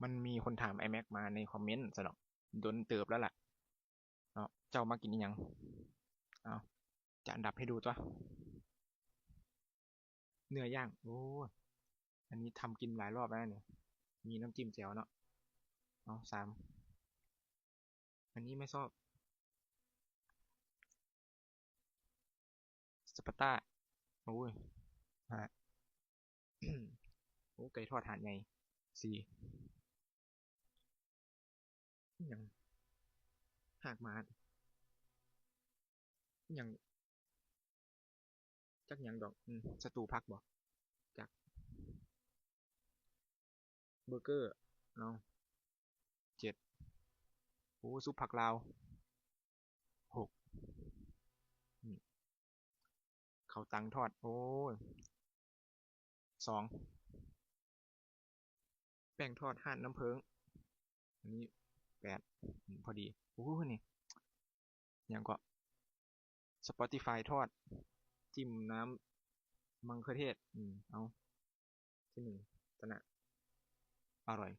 ມັນມີຄົນຖາມ iMac ມາໃນຄອມເມັນຊັ້ນດອກ ດົນເຕີບແລ້ວລະເນາະ. ເຈົ້າມັກກິນອີ່ຫຍັງ? ເອົາ ຈະອັນດັບໃຫ້ດູຕົວະ. ເນື້ອຍ່າງ ໂອ້ ອັນນີ້ທຳກິນຫຼາຍລອບແລ້ວນີ້ ມີນ້ຳຈິ້ມແຈ່ວເນາະ. ເອົາ ສາມ ອັນນີ້ໄມ່ຊອບ ສະປາຕ້າ ໂອ້ຍ ຫ້າ ໂອ້ ໄກ່ທອດຫາດໃຫຍ່ ສີ່ ອີ່ຫຍັງ ຮາກໝາ ອີ່ຫຍັງ ຈັກຫຍັງດອກ ອືມ ສະຕູຜັກບໍ ຈັກ ເບີເກີ ເອົາ ເຈັດ ໂອ້ ຊຸບຜັກລາວ ຫົກ ອືມ ເຂົ້າຕັງທອດ ໂອ້ຍ ສອງ ແປ້ງທອດຮ້ານນ້ຳເຜິ້ງ ອັນນີ້ ແປດ ອືມ ພໍດີ. ໂອ້ ນີ້ ຫຍັງເກາະ Spotify ທອດ ຈິ້ມນ້ຳມັງເຂືອເທດ ອືມ ເອົາ ທີໜຶ່ງ ຊະນະ ອະຮ່ອຍ.